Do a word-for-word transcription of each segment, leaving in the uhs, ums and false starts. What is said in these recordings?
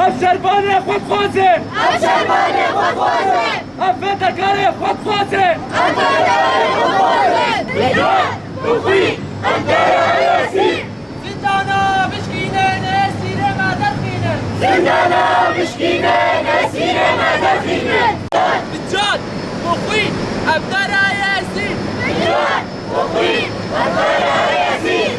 Ev şervanê xwe dixwazin! Ev şervanê xwe dixwazin! Ev fedakarê xwe dixwazin! Ev fedakarê xwe dixwazin! Bi can, bi xwîn, em derayê esîr! Zindana bişkînin, esîrê me derxînin! Zindana bişkînin, esîrê me derxînin! Bi can, bi xwîn, em derayê esîr! Bi can, bi xwîn, em derayê esîr!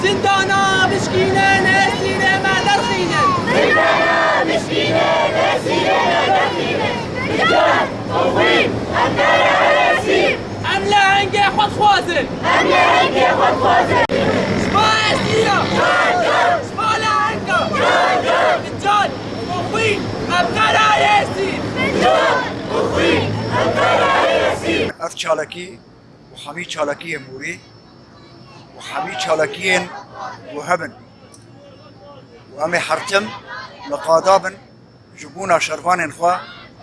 Zindana bişkînin, esîrê me derxînin! Zindana bişkînin, esîrê me derxînin! Bi can, bi xwîn, em derayê esîr! Em lehengê xwe dixwazin! Em lehengê xwe dixwazin! Ji bo esîra! Ji bo lehenga! Bi can, bi xwîn, em derayê esîr! Bi can, bi xwîn, em derayê esîr! Ev çalakî û hemî çalakiyên morî û hemî çalakiyên ku hebin û em ê her tim li qada bin ji bona şervanên xwe,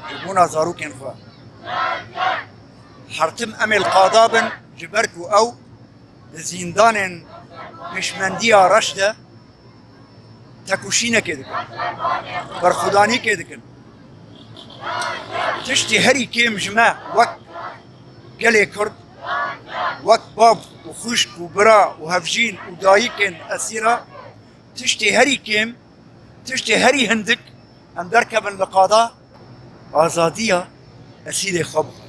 ji bona zarokên xwe. Her tim em ê li qada bin ji ber ku ew di zîndanên hişmendiya reş de tekoşînekê dikin, berxwedanîkê dikin. Tiştê herî kêm ji me wek gelê Kurd, wek bav û xwişk û bira û hevjîn û dayikên esîra, tiştê herî kêm, tiştê herî hindik em derkevin li qada azadiya esîrê xwe bixwin.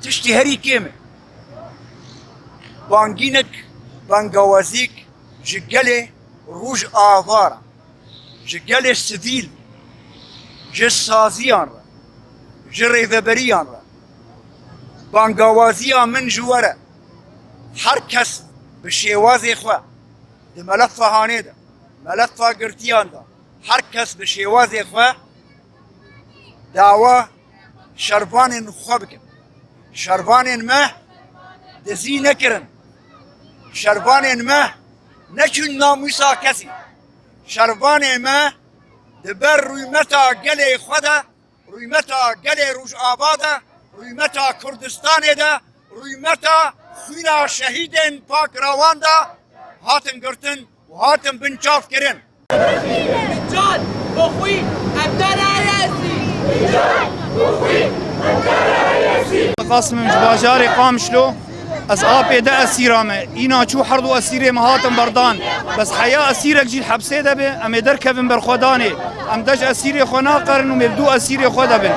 Tiştê herî kêm e. Bangînik, bangawazîk ji gelê Rojava re, ji gelê sivîl, ji saziyan re, ji rêveberiyan re. Bangawaziya min ji we re, her kes bi şêwazê xwe di melefa hanê de, melefa girtiyan de, her kes bi şêwazê xwe dawa şervanên xwe bikin. Şervanên me dizî nekirin. Şervanên me neçûn namûsa kesî. Şervanê me di ber rûmeta gelê xwe de, rûmeta gelê Rojava de, rûmeta Kurdistanê de, rûmeta xwîna şehîdên pak rewan de hatin girtin û hatin binçavkirin. Bi can, bi xwîn, em derayê esîr! Bi can, bi xwîn, em derayê esîr! Qasim im ji bajarê Qamişlo. Ez apê de esîra me. Îna çû her du esîrê me hatin berdan. Bes heya esîrek jî hepsê de be, em ê derkevin berxwedanê. Em dej esîrê xwe naqerin û mevdû esîrê xwe de bin.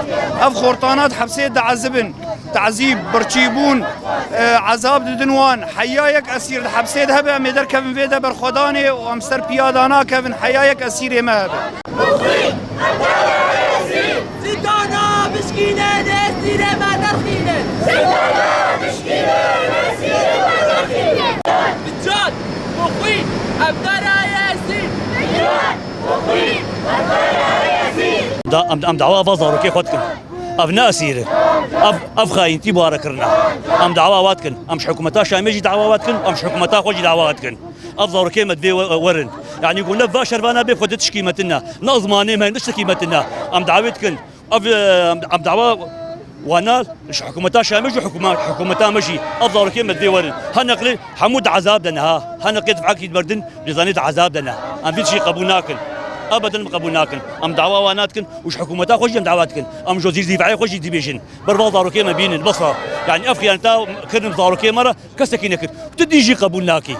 Ev xortana di hepsê diezibin. Tezîb, birçîbûn, e, ezab didin wan. Heya yek esîr di hepsê de hebe, em ê derkevin vê de berxwedanê û em ser piyada nakevin heya yek esîrê me hebe. Zindana bişkînin, esîrê me derxînin! Zindana bişkînin, esîrê me derxînin! Bi can, bi xwîn, em derayê esîr! Bi can, bi xwîn, em derayê esîr! Da, em, em dawa va zarokê xwe dikin. Ev ne esîr e. Ev, ev xayîntî bare kirine. Em dawa wa dikin. Em ji hikûmeta Şamê jî dawa wa dikin, em ji hikûmeta xwe jî dawa wa dikin. Ev zarokê me divê we-, werin. Yanî ku ne va şervana bê xwe de tişkî me tune. Ne zimanê me ne tiştekî me tune. Em dawê dikin. Ev, em, em dawa wana ji hikûmeta Şamê jî hikûma-, hikûmeta me jî. Ev zarokê me divê werin. Her neqlê hemû di ezab de ne ha. Her neqlê difekî merdin. Lê zanî di ezab de ne. Em vî tiştî qebûl nakin. Ebeden em qebûl nakin. Em dawa wan nadikin û ji hikûmeta xwe jî em dawa dikin. Em ji zîrzîveyê xwe jî dibêjin. Ber va zarokê me bînin. Bes e. Yanî ev xiyaneta kirin zarokê me re kesekî nekir. Tu dî jî qebûl nakî.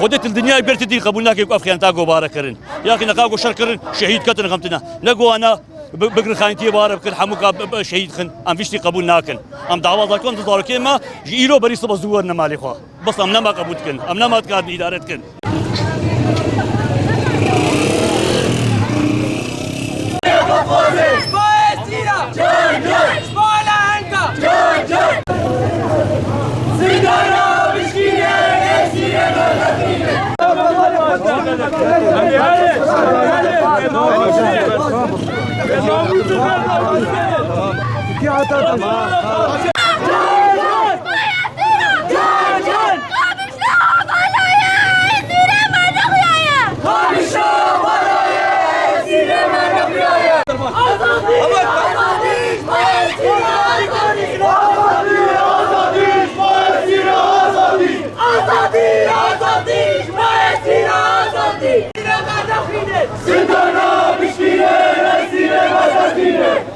Xwedê tu li dinyayê ber tu dî qebûl nakî ku ev xiyaneta gobare kirin. Ya xî neqa ku şer kirin, şehîd ketin xem tune. Ne ku ana Bi-, bigirin xayîntiyê bare bikin, hemû ka bi-, bi-, şehîd xin. Em vî tiştî qebûl nakin. Em dawa zarokê, em di zarokê me ji îro berî sibe zû werine malê xwe. Bes em nema qebûl dikin. Em nema dikarin îdare dikin. Azadî, azadî, ji bo esîra azadî! Azadî, azadî, ji bo esîra azadî! Sintana bişkîne, esîrê me dertîne.